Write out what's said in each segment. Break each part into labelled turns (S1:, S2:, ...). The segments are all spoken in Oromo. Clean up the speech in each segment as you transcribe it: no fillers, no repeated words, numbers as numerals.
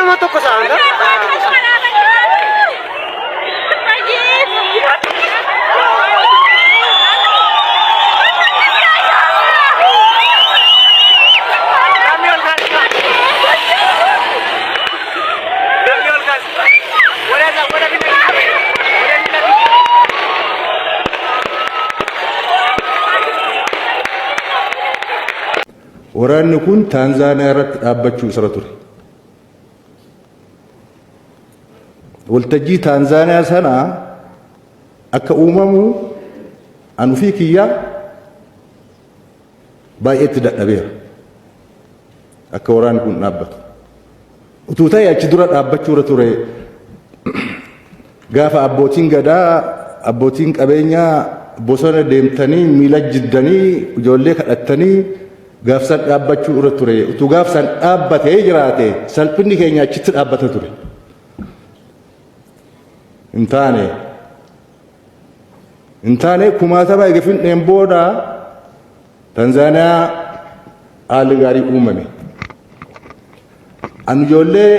S1: Halkanuma tokko sa'aan Namni ol kaase. Namni ol kaase. Wadaasa wada bina. Wada bina.
S2: Waraanni kun Taanzaaniyaa irratti dhaabbachuu isarra ture. Waltajjii Taanzaaniyaa sana akka uumamu an ofii kiyyaa baay'eetti dadhabeera. Akka waraanni kun dhaabbatu. Utuu ta'e achi dura dhaabbachuu irra ture. Gaafa abbootiin gadaa, abbootiin qabeenyaa bosona deemtanii miila jiddanii ijoollee kadhattanii gaafsan dhaabbachuu irra ture. Utuu gaafsan dhaabbatee jiraate salphinni keenya achitti dhaabbata ture. Hin taane. Hin taane kumaatama eega fin'een booda Tanzaaniyaa haalli gaarii uumame. An ijoollee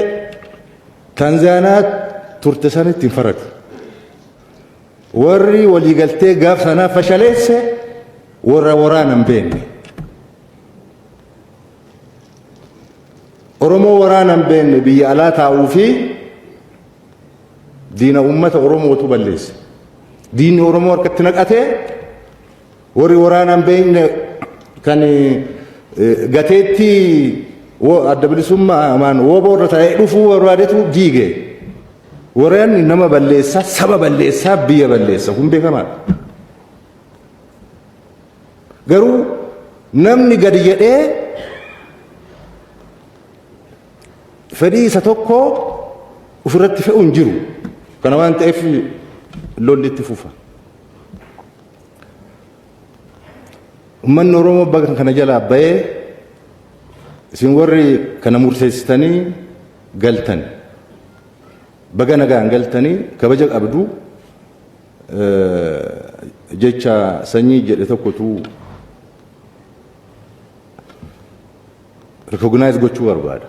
S2: Tanzaaniyaa turte sanitti hin faradu. Warri waliigaltee gaaf sanaa fashaleesse warra waraana hin beekne. Oromoo waraana hin beekne biyya alaa taa'uu fi diina uummata Oromootu balleesse. Diinni Oromoo harkatti naqatee warri waraana hin beekne kan gateettii adda bilisummaa maan woboo irra taa'ee dhufuu barbaadetu diige. Waraanni nama balleessaa, saba balleessaa, biyya balleessa. Kun beekamaadha. Garuu namni gadi jedhee fedhii isa tokko ofirratti fe'u hin jiru. Kana waan ta'eef lolli itti fufa. Uummanni Oromoo bakka kana jalaa bahee isin warri kana murteessitanii galtan baga nagaan galtanii kabaja qabdu jecha sanyii jedhe tokkotu recognize gochuu barbaada.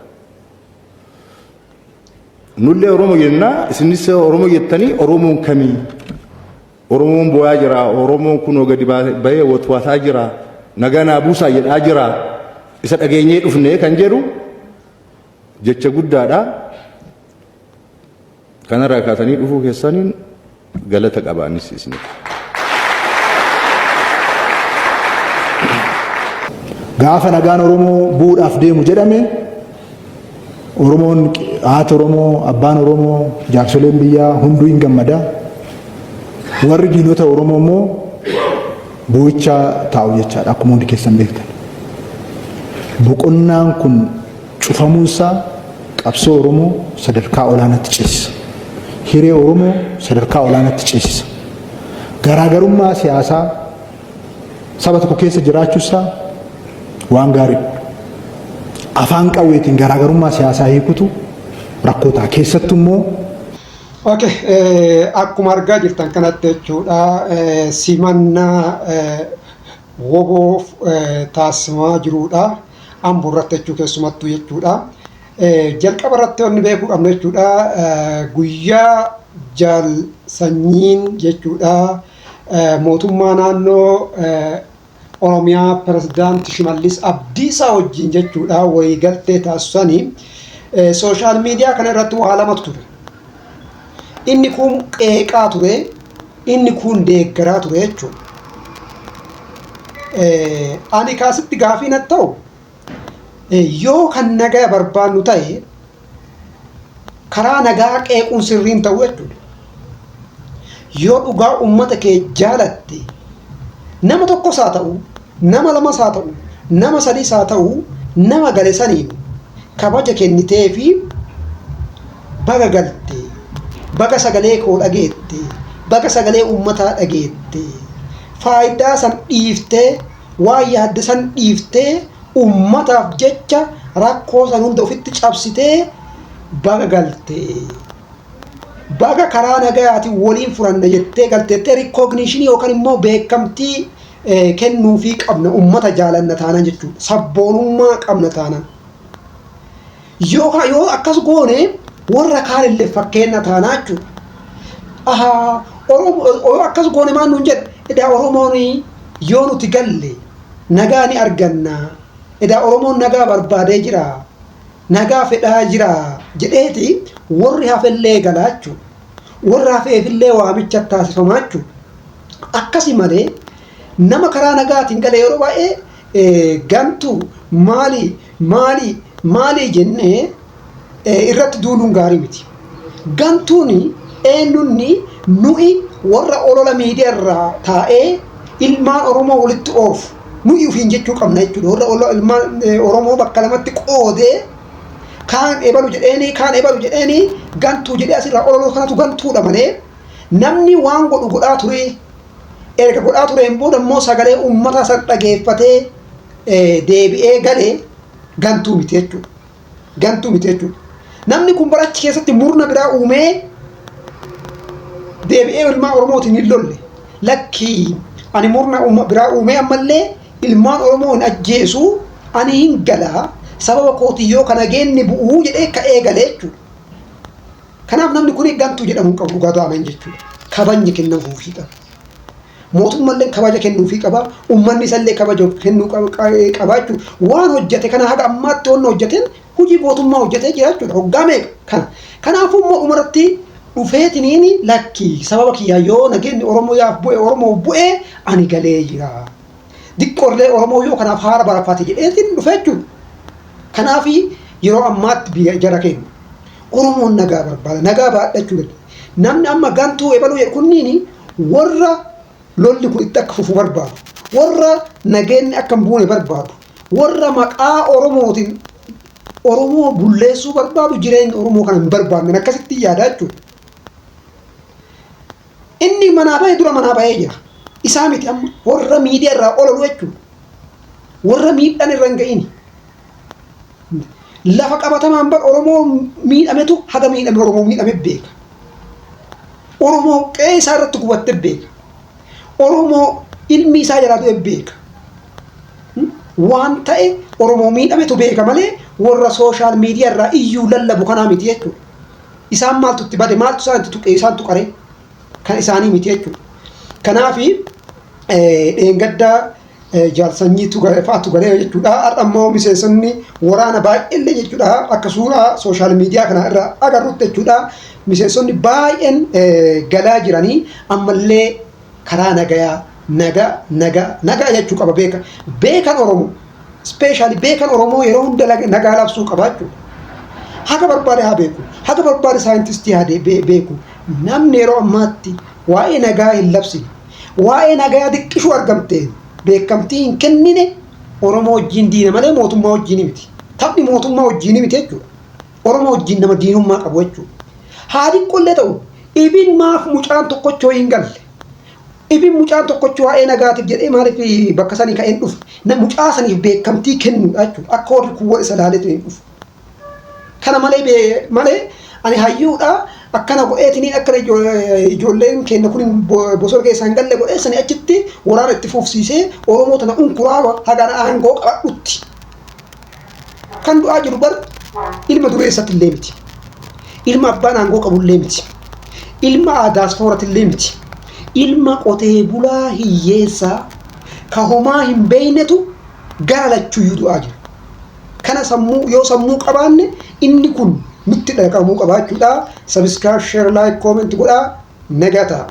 S2: Nullee Oromoo jennaa isinis Oromoo jettanii Oromoon kamii? Oromoon boo'aa jira, Oromoon kunoo gadi bahee watwaataa jira, nagaa naa buusaa jedhaa jira, isa dhageenyee dhufne kan jedhu jecha guddaadha. Kanarraa kaatanii dhufuu keessaniin galata qaba anis isiniif.
S3: Gaafa nagaan Oromoo bu'uudhaaf deemu jedhame Oromoon haati Oromoo, abbaan Oromoo, jaarsoleen biyyaa hunduu hin gammada. Warri diinota Oromoo immoo boo'icha taa'u jechaadha akkuma hundi keessan beektan. Boqonnaan kun cufamuunsaa qabsoo Oromoo sadarkaa olaanaatti ceesisa. Hiree Oromoo sadarkaa olaanaatti ceesisa. Garaagarummaa siyaasaa saba tokko keessa jiraachuusaa waan gaariidha. Afaan qawweetiin garaagarummaa siyaasaa hiikutu rakkoo ta'a. Keessattuu immoo
S4: Okay, akkuma argaa jirtan kanatti jechuudha simannaa woboo taasifamaa jiruudha. Ambo irratti jechuu keessumattuu jechuudha. Jalqaba irratti wanni beekuu qabnu jechuudha guyyaa jaal sanyiin jechuudha mootummaa naannoo Oromiyaa pirezidaanti Shimallis Abdiisaa wajjin jechuudha waliigaltee taasisanii sooshaal miidiyaa kana irratti waa lamatu ture. Inni kun qeeqaa ture, inni kun deeggaraa ture jechuudha. Ani kaasitti gaafii natti ta'u yoo kan nagaa barbaannu ta'e karaa nagaa qeequun sirriin ta'u jechuudha. Yoo dhugaa uummata kee jaalatte nama tokkos haa ta'u, nama lamas haa ta'u, nama sadiis haa ta'u, nama gale saniin kabaja kennitee fi baga galte, baga sagalee koo dhageette, baga sagalee uummataa dhageette, faayidaa san dhiiftee, waan yaadde san dhiiftee uummataaf jecha rakkoo san hunda ofitti cabsitee baga galte. Baga karaa nagayaatiin waliin furanna jettee galteettee rikooginishinii yookaan immoo beekamtii kennuufii qabna ummata jaalanna taanaan jechuudha. Sabboonummaa qabna taanaan. Yoo akkas goone warra kaanillee fakkeenya taanaa jechuudha. Ahaa, Oromoo yoo akkas goone maal nuun jedhe? Edaa Oromoon yoo nuti galle nagaa ni arganna. Edaa Oromoon nagaa barbaadee jira. Nagaa fedhaa jira jedheeti warri hafellee galaa jechuudha. Warra hafeefillee waamicha taasifamaa jechuudha. Akkasi malee nama karaa nagaatiin gale yeroo baay'ee gantuu maali maali maali jennee irratti duuluun gaarii miti. Gantuun eenyunni nuyi warra olola miidiyaa irraa taa'ee ilmaan Oromoo walitti oofu nuyi ofiin jechuu qabna jechuudha. Warra olola ilmaan Oromoo bakka lamatti qoodee kaan ebalu jedheeni kaan ebalu jedheeni gantuu jedhee asirraa ololuu kanatu gantuudha malee, namni waan godhu godhaa ture, erga godhaa tureen booda immoo sagalee uummata san dhageeffatee deebi'ee galee gantuu miti jechuudha. Gantuu miti jechuudha. Namni kun bara achi keessatti murna biraa uumee deebi'ee ilmaan Oromootiin hin lolle. Lakkii, ani murna biraa uumee ammallee ilmaan Oromoo hin ajjeesu, ani hin galaa, sababa kootii yoo kana geenni bu'uu jedhee ka'ee galee jechuudha. Kanaaf namni kun gantuu jedhamuu qabu dhugaa ta'an jechuudha. Kabajni kennamuufii qaba. Mootummaallee kabaja kennuufii qaba. Uummanni isallee kabaja kennuu qaba jechuudha. Waan hojjete kana haga ammaatti waan hojjeteen hojii mootummaa hojjetee jira jechuudha. Hoggaa meeqa kana. Kanaafuu immoo dhumarratti dhufeetiniin lakkii, sababa kiyyaa yoo nageenyi Oromoo yaaf bu'e, Oromoof bu'e, ani galee jira. Diqqoollee Oromoo yoo kanaaf haara barafate jedheetiin dhufe jechuudha. Kanaaf yeroo ammaatti biyya jara keenya Oromoon nagaa barbaada. Nagaa baadhachuu danda'a. Namni amma gantuu ebaluu jedhu kunniin warra lolli kun itti akka fufu barbaadu. Warra nageenyi akka hin buune barbaadu. Warra maqaa Oromootiin Oromoo bulleessuu barbaadu, jireenya Oromoo kana hin barbaanne akkasitti yaada jechuudha. Inni manaa bahee dura manaa bahee jira. Isaa miti, amma warra miidiyaa irraa ololu jechuudha. Warra miidhaan irra hin ga'in. Lafa qabatamaan bar Oromoo miidhametu haga miidhame Oromoo miidhame beeka. Oromoo qe'ee isaa irratti gubatte beeka. Oromoo ilmi isaa jalaa du'e beeka. Waan ta'e Oromoo miidhametu beeka malee warra social media irraa iyyuu lallabu kanaa miti jechuudha. Isaan maaltu itti bade, maaltu isaan itti tuqe, isaan tuqare kan isaanii miti jechuudha. Kanaafi dheengaddaa jaalsanyiitu fa'aatu galee jechuudha. Har'a immoo miseensonni waraana baay'eellee jechuudha, akka suuraa social media kana irraa agarrutti jechuudha. Miseensonni baay'een galaa jiranii ammallee karaa nagayaa nagaa nagaa nagaa jechuu qaba beeka. Beekan Oromoo, especially beekan Oromoo yeroo hunda nagaa labsuu qaba jechuudha. Haga barbaade haa beeku. Haga barbaade saayintistii haa beeku. Namni yeroo ammaatti waa'ee nagaa hin labsine, waa'ee nagaa diqqishuu argamte beekamtii hin kennine, Oromoo wajjin diina malee mootummaa wajjin miti. Taphni mootummaa wajjin miti jechuudha. Oromoo wajjin nama diinummaa qabu jechuudha. Haa xiqqoollee ta'u, ibin maaf mucaan tokkochoo hin galle? Ibin mucaan tokkochoo waa'ee nagaatiif jedhee maaliif bakka sanii ka'een dhufe? Mucaa saniif beekamtii kennuudha jechuudha. Akka warri kuuwwan isa ilaaleetu hin dhufu. Kana malee malee ani hayyuudha, akkana godheetiniin akkana ijoolleen keenya kun bosona keessa hin galle godhee sanii achitti waraana itti fufsiisee Oromoo tana unkuraa haga aangoo qabadhutti. Kan du'aa jiru bar ilma dureessatti illee miti. Ilma abbaan aangoo qabullee miti. Ilma aadaasfooratti illee miti. Ilma qotee bulaa hiyyeessaa ka homaa hin beeynetu gara lachuyyuu du'aa jira. Kana sammuu yoo sammuu qabaanne inni kun nutti dhaqamuu qabaachuudha. Subscribe, share, like, comment godhaa. Nagaa ta'a.